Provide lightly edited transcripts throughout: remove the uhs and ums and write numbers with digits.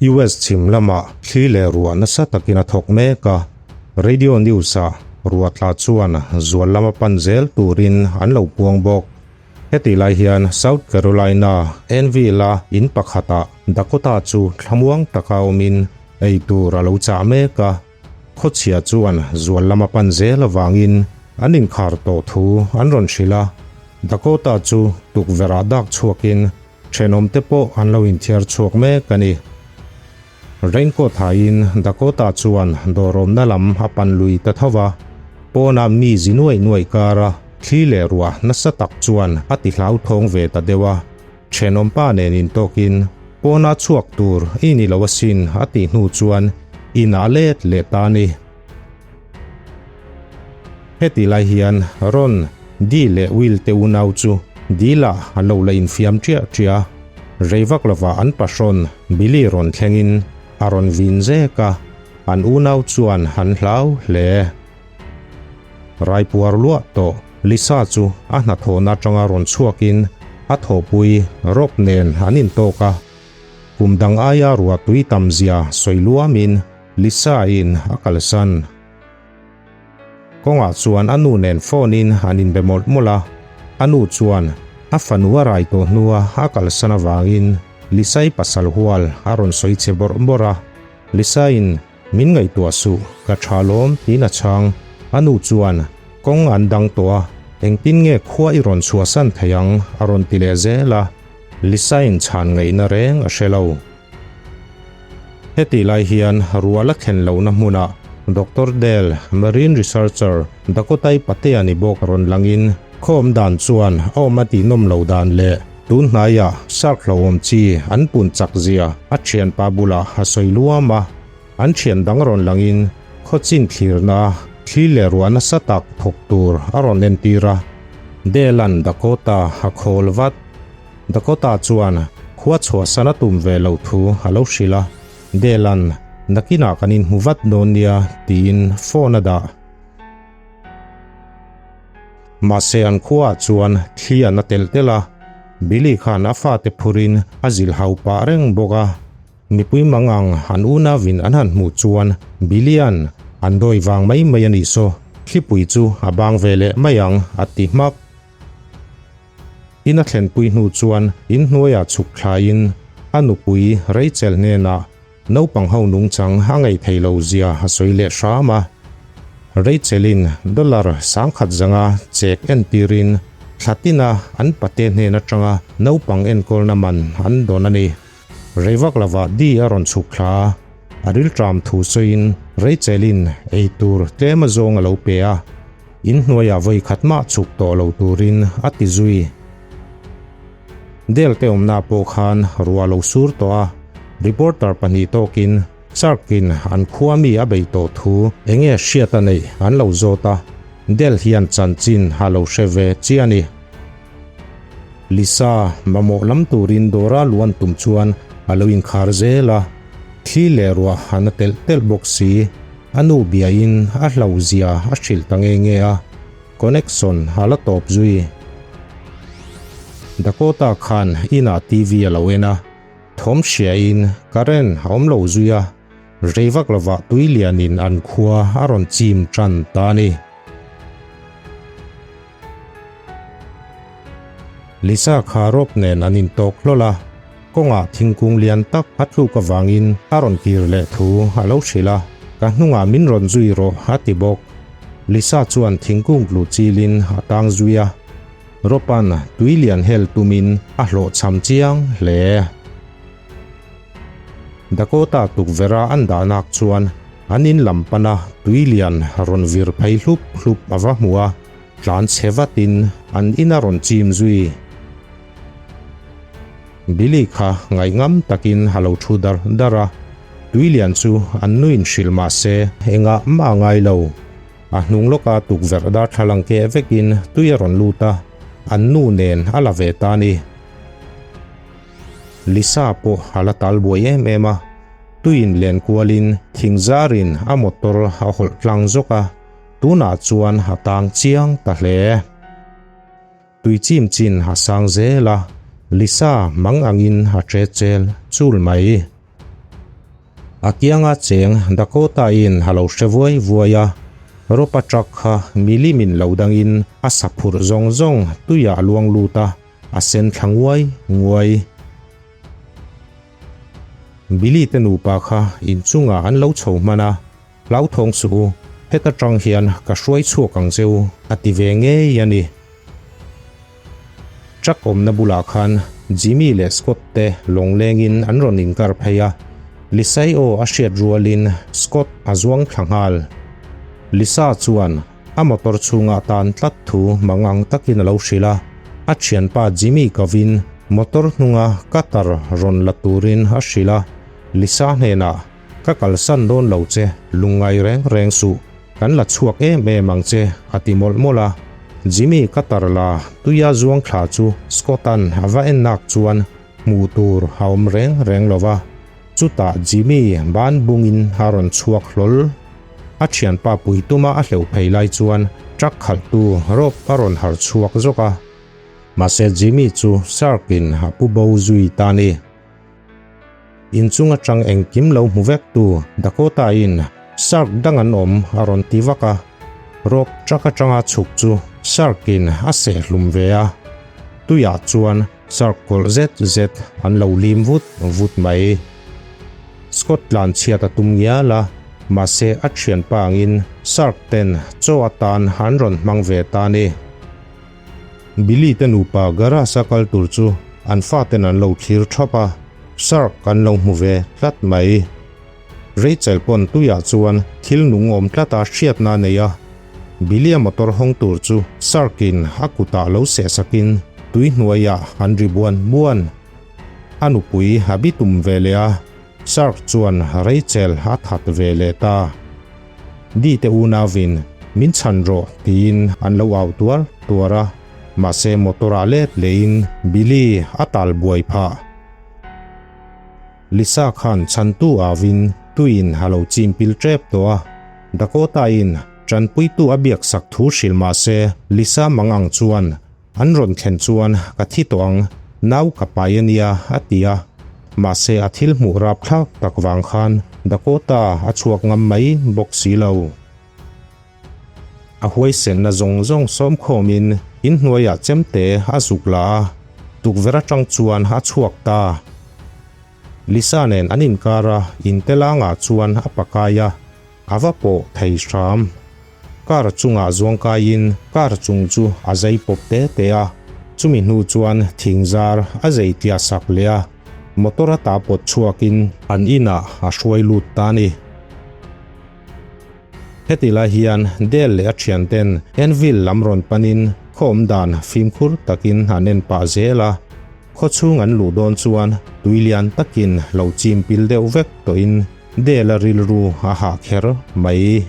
US chhim lamah thli leh ruah nasa takin a thawk mek a, Radio News-ah ruah tla chuan zual lama pan zel turin an lo puang bawk. Hetih lai hian South Carolina, Annville-a in pakhatah Dakota chu thlamuang taka awmin ei tur a lo chah mek a. Khawchhia chuan zual lama pan zel avangin an inkhar tawh thu an rawn hrilh a, Dakota chu tukverhah dak chhuakin thenawmte pawh an lo inthiar chhuak mek a ni. Raincoat hain Dakota chuan dawrawmna lam a pan lui ta tho va, pawna mi zi nuaih nuaih kara thli leh ruah nasa tak chuan a ti hlauthawng ve ta deuh a. Thenawmpa nen intawkin pawna chhuak tur i ni lo asin a tih hnu chuan inah let leh ta a ni. Heti lai hian Ron, Dee leh Will te unau chu Dila a lo la infiam ṭiah ṭiah a, rei vak lovah an pahrawn Billy rawn thlengin a rawn vin zek a, an unau chuan an hlau hle. Raipuar luah tawh Lisa chu a hnathawhna atanga rawn chhuakin a thawhpui Rob nen an intawk a. Kum dang aia ruah tui tam zia sawi luamin Lisa in a kalsan. Kawngah chuan a nu nen phone in an inbe mawlh mawlh a, a nu chuan a fanu a rai tawh hnua a kalsan avangin Lisa-i pasal hual a rawn sawi che bawrh bawrh a. Lisa-in Min ngaihtuah suh, ka tha lawm tiin a chhang. A nu chuan, Kawng an dang tawh a, engtin nge khua i rawn chhuahsan thei ang? a rawn ti leh zel a. Lisa-in chhan ngaihna reng a hre lo. Hetih lai hian rual a thlen lohna hmunah Doctor Dale, marine researcher Dakotai Patea ni bawk rawn langin khaw awm dan chuan a awm a tihnawm lo dan leh tun hnaiah shark hlauhawm chi an pun chak zia a thianpa bulah a sawi luam a. An thian dang rawn langin khaw chin thlirna thli leh ruah nasa tak thawk tur a rawn entir a. Dale-a'n Dakota a khawl vat. Dakota chuan khua chhuahsan a tum ve loh thu a lo hrilh a, Dale-a'n nakinah kan inhmu vat dawn nia tiin phone a dah. Mahse an khuaah chuan thli a na telh telh a, Billy khan a fate phurin a zilh hau pah reng bawk a. Mipui mangang an unauin an han hmuh chuan Billy-a'n an dawi vang mai mai a nih saw, thlipui chu a bang ve leh mai ang a ti hmak. In a thlenpui hnu chuan inhnuaiah chhuk thlaiin a nupui Rachel hnenah naupang ho nungchang a ngaih thei lo zia a sawi leh hram a. Rachel-in dollar 10,000 zanga chek entirin thla tina an pate hnen atanga naupang enkawlna man an dawn a ni. Rei vak lovah Dee a rawn chhuk thla a, a rilṭam thu sawiin Rachel-in ei tur tlem a zawng a lo pe a, in hnuaiah vawi khat mah chhuk tawh lo turin a ti zui. Dale te awmna pawh khan ruah a lo sur tawh a, reporter pahnih tawkin Shark-in an khua mi a bei tawh thu enge hriat a neih an lo zawt a, Dale hian chanchin a lo hre ve chiah a ni. Lisa, mamawh lam turin dawra luan tum chuan a lo inkhar zel a, thli leh ruah a na telh telh bawk si. A nu biain a hlauhzia a hrilh ta nge nge a, connection a la tawp zui. Dakota khan inah TV a lo en a, thawm hriain current a awm lo zui a, rei vak lovah tui lianin an khua a rawn chim tan ta a ni. Lisa kha rope nen an intawk hlawl a, kawngah thingkung lian tak a tluk avangin a rawn kir leh thu a lo hrilh a, ka hnungah min rawn zui rawh a ti bawk. Lisa chuan thingkung tlu chilin a tang zui a, rope-a'n tui lian hel tumin a hlawhchham chiang hle. Dakota tukverha an dahnak chuan an in lam pana tui lian rawn vir phei hlup hlup a va hmu a, tlan chhe vatin an in a rawn chim zui. Billy kha ngaihngam takin a lo thu dar dar a, tui lian chu an nuin hrilh mah se engah mah a ngai lo. A hnung lawka tukverh darthlalang keh vekin tui a rawn lut a, an nu nen a la ve ta a ni. Lisa pawh a la tal buai em em a, tuiin len kualin thing zarin a motor a hawlh tlang zawk a, tunah chuan a tang chiang ta hle. Tui chim chin a sang zel a, Lisa mang angin a tre chel chul mai. A kianga cheng Dakota-in a lo hre vuai vuai a, Ropa truck kha milimin lo dangin a sa phurh zawng zawng tuiah a luang lut a, a sen thla nguai nguai. Billy te nupa kha inchungah an lo chho hman a, Hlauthawng suh u, heta tang hian ka hruai chhuak ang che u, a ti ve ngei a ni. Truck awmna bulah khan Jimmy leh Scott te lawng lengin an rawn inkar phei a, Lisai aw a hriat rualin Scott a zuang thla nghal. Lisa chuan a motor chhungah tan tlat thu mangang takin a lo hrilh a, a thianpa Jimmy kovin motor hnunga cutter rawn la turin a hrilh a, Lisa hnenah Ka kalsan dawn lo che, lungngai reng reng suh, kan la chhuak em em ang che, a ti mawlh mawlh a. Jimmy ka tar la, tuia zuang thla chu Scott-a'n a va en nak chuan hmuh tur a awm reng reng lo va. Chutah Jimmy ban bungin a rawn chhuak hlawl. A thianpa pui tuma a hleuh phei lai chuan truck khalhtu rope a rawn har chhuak zawk a. Mahse Jimmy chu Shark-in a pu bo zui ta ni. Inchung atang engkim lo hmu vek tu Dakota in shark dang an awm a rawn ti vak a, rock truck atanga chhuk chu shark in a seh hlum ve a, tuiah chuan shark kawlh zet zet an lo lim vut vut mai. Scott tlan chhiat a tum ngial a, mahse a thianpa angin shark ten chaw atan an rawn hmang ve ta a ni. Billy te nupa garage a kal tur chu an faten an lo thlir thap a, shark an lo hmu ve tlat mai. Rachel pawn tuiah chuan thil nung awm tlat a hriatna a nei a, Billy a motor hawng tur chu shark in a kutah lo seh sakin tui hnuaiah an ri buan buan. A nupui a bi tum ve leh a, shark chuan Rachel a that ve leh ta. Di te unauin min chhan rawh tiin an lo au tuar tuar a, mahse motor ah let lehin Billy a tal buai phah. Lisa khan chhantu auin tuiin a lo chim pil tep tawh a, Dakota in tanpuitu a biak sak thu hrilh mahse Lisa mang ang chuan An rawn thlen chuan ka thi tawh ang, nau ka pai a nia a ti a. Mahse a thil hmuh rap thlak tak vang khan Dakota a chhuak ngam mai bawk si lo. A huaisenna zawng zawng sawm khawmin inhnuaiah chemte a zuk la a, tukverh atang chuan a chhuak ta. Lisa nen an inkar a, intelangah chuan a pakai a, a va pawh thei hram. Car chungah zuang kaiin car chung chu a zai pawp te te a, chumi hnu chuan thing zar a zei tliah sak leh a, motor a tah pawt chhuakin an inah a hruai lut ta a ni. Heti lai hian Dale leh a thianten Enville lam rawn panin khaw awm dan fimkhur takin an en pah zel a, khaw chhung an luh dawn chuan tui lian takin lo chim pil deuh vek tawhin Dale-a rilru a hah kher mai.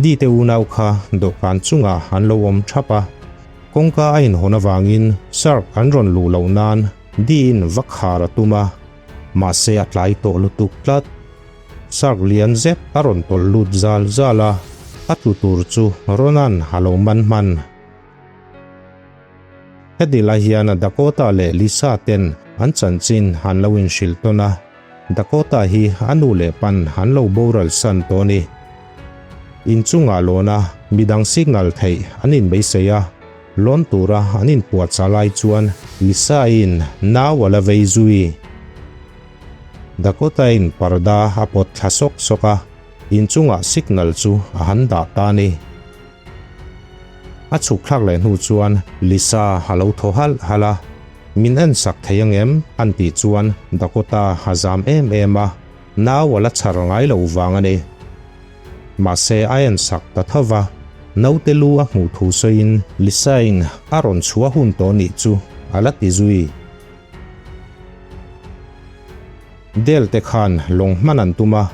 Di te unau kha dawhkan chungah an lo awm thap a, kawngka a inhawn avangin Shark an rawn luh loh nan Di-in va khar a tum a, mahse a tlai tawh lutuk tlat. Shark lian zet a rawn tawlh lut zal zal a, a tlu tur chu Ronan a lo man hman. Heti lai hian Dakota leh Lisa ten an chanchin an lo inhrilh tawn a, Dakota hi a nu leh pan an lo boral san tawh a ni. Inchungah lawn a midang signal theih an inbeisei a, lawn tura an inpuahchah lai chuan Lisa-in nau a la vei zui. Dakota-in parda a pawt thla sawk sawk a, inchungah signal chu a han dah ta a ni. A chhuk thlak leh hnu chuan Lisa a lo thaw halh halh a, Min en sak thei angem? an tih chuan Dakota a zam em em a, nau a la chhar ngai lo vang a ni. Mahse a en sak ta tho va, naute lu a hmuh thu sawiin Lisa-in a rawn chhuah hun tawh nih chu a la ti zui. Dell te khan lawng hman an tum a,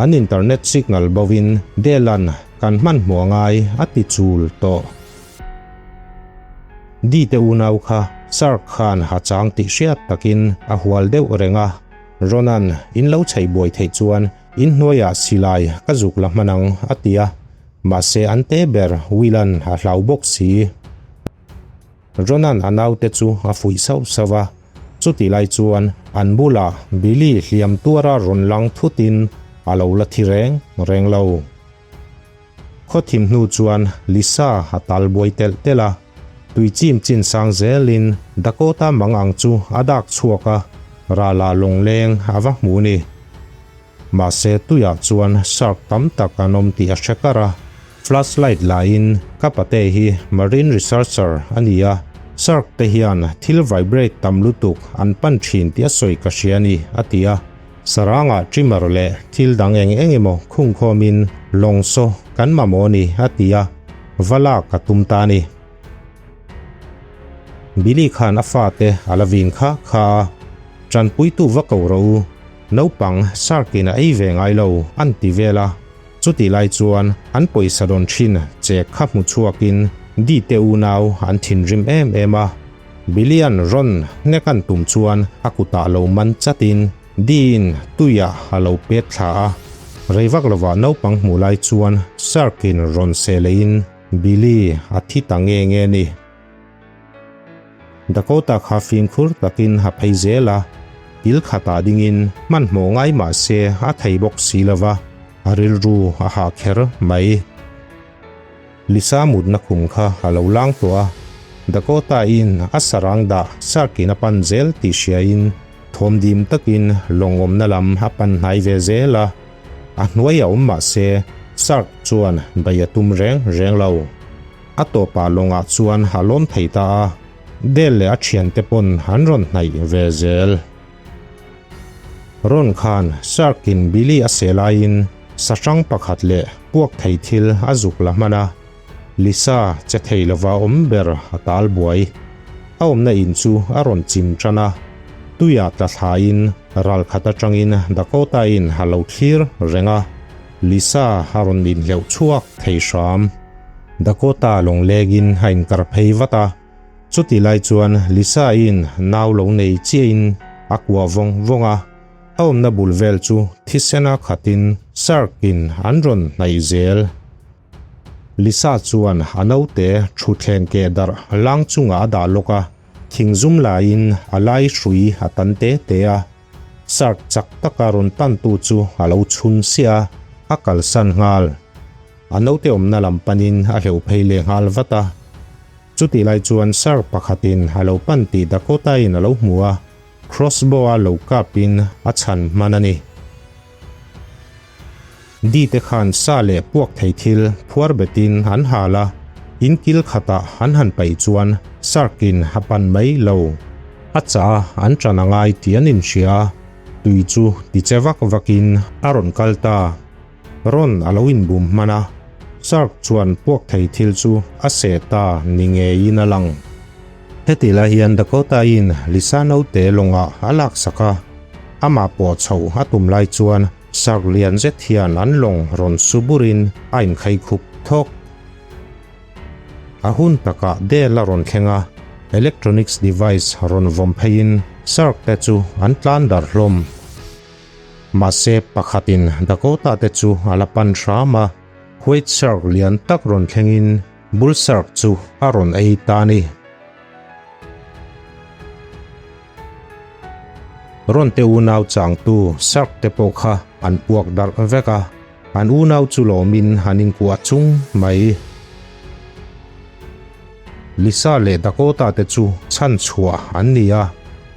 an internet signal bo in Dell-a'n kan hmanhmawh a ngai a ti chul tawh. Di te unau kha Shark khan ha chang tih hriat takin a hual deuh reng a, Ronan in lo chheih buai theih chuan in hnuaiah silai ka zuk la hman ang a ti a, mahse an te ber Will-a'n a hlau bawk si. Ronan a naute chu a fuih sauh sauh a. Chutih lai chuan an bulah Billy hliam tuara rawn lang thutin a lo la thi reng reng lo. Khaw thim hnu chuan Lisa a tal buai telh telh a, tui chim chin sang zelin Dakota mang ang chu a dak chhuak a, ralah lawngleng a va hmu ni. Mahse tuiah chuan shark tam tak an awm tih a hre kar a, flashlight lahin ka pate hi marine researcher a ni a, shark te hian thil vibrate tam lutuk an pan thin tih a sawi ka hria a ni, a ti a. Sarangah trimmer leh thil dang eng eng emaw khungkhawmin lawng saw kan mamawh a ni, a ti a, va lak a tum ta a ni. Billy khan a fate a la vin kha kha a, Tanpuitu va ko rawh u, naupang shark-in a ei ve ngai lo, an ti vel a. Chutih lai chuan an pawisa dawn thin che kha hmu chhuakin Dee te unau an thinrim em em a. Billy-a'n rawn hnek an tum chuan a kutah lo man chatin Dee-in tuiah a lo pet thla a. Rei vak lovah naupang hmuh lai chuan shark-in rawn seh lehin Billy a thi ta nge nge ni. Dakota kha fimkhur takin a phei zel a, kil khatah dingin hmanhmawh ngai mah se a thei bawk si lo va, a rilru a hah kher mai. Lisa mutna khum kha a lo lang tawh a, Dakota-in a sarang dah Shark-in a pan zel tih hriain thawmdim takin lawng awmna lam a pan hnai ve zel a, a hnuai a awm mah se Shark chuan bei a tum reng reng lo. A tawpah lawngah chuan a lawm thei ta a, Dale leh a thiante pawn an rawn hnaih ve zel. Ron khan Shark-in Billy a seh laiin sahrang pakhat leh puak thei thil a zuk la hman a, Lisa che thei lova awm ber a tal buai. A awmna in chu a rawn chim tan a, tuiah tla thlain ral khat atangin Dakota-in a lo thlir reng a, Lisa a rawn inhleuh chhuak thei hram. Dakota lawnglegin a inkar phei vat a, chuti lai chuan Lisa-in nau lo nei chiahin a kuah vawng vawng a, a awmna bul vel chu thisena khatin Shark-in an rawn hnaih zel. Lisa chuan a naute thutthleng keh darh lang chungah a dah lawk a, thing zum laiin a lai hrui a tan te te a, Shark chak taka rawn tantu chu a lo chhun siah a, a kalsan nghal. A naute awmna lam panin a hleuh phei leh nghal vat a. Chutih lai chuan shark pakhatin a lo pan tih Dakota-in a lo hmu a, crossbow-a lo kapin a chhan hman a ni. Dee te khan sa leh puak thei thil phuar betin an hal a, in kil khatah an han paih chuan shark-in a pan mai lo. A chah a, an ṭan a ngai tih an inhria a, tui chu ti che vak vakin a rawn kal ta. Ron a lo inbum hman a, Shark chuan puak thei thil chu a seh ta ni ngeiin a lang. Heti lai hian Dakota-in Lisa naute lawngah a laksak a, amah pawh chhoh a tum lai chuan Shark lian zet hian an lawng rawn su burin a inkhei khup thawk. A hun takah Dell a rawn thleng a, electronics device rawn vawm pheiin Shark te chu an tlan darh hlawm. Mahse, pakhatin Dakota te chu a la pan hram a, White Shark lian tak rawn thlengin Bull Shark chu a rawn ei ta a ni. Rawn te unau changtu Shark te pawh kha an puak darh vek a, an unau chu lawmin an inkuah chung mai. Lisa leh Dakota te chu chhan chhuah an ni a,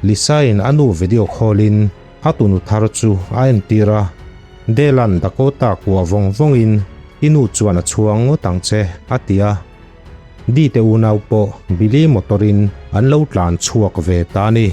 Lisa-in a nu video call-in a tunu thar chu a entir a, Dale-a'n Dakota kuah vawng vawngin i nu chuan a chhuang ngawt ang che a ti a, Dee te unau pawh Billy motor-in an lo tlan chhuak ve ta a ni.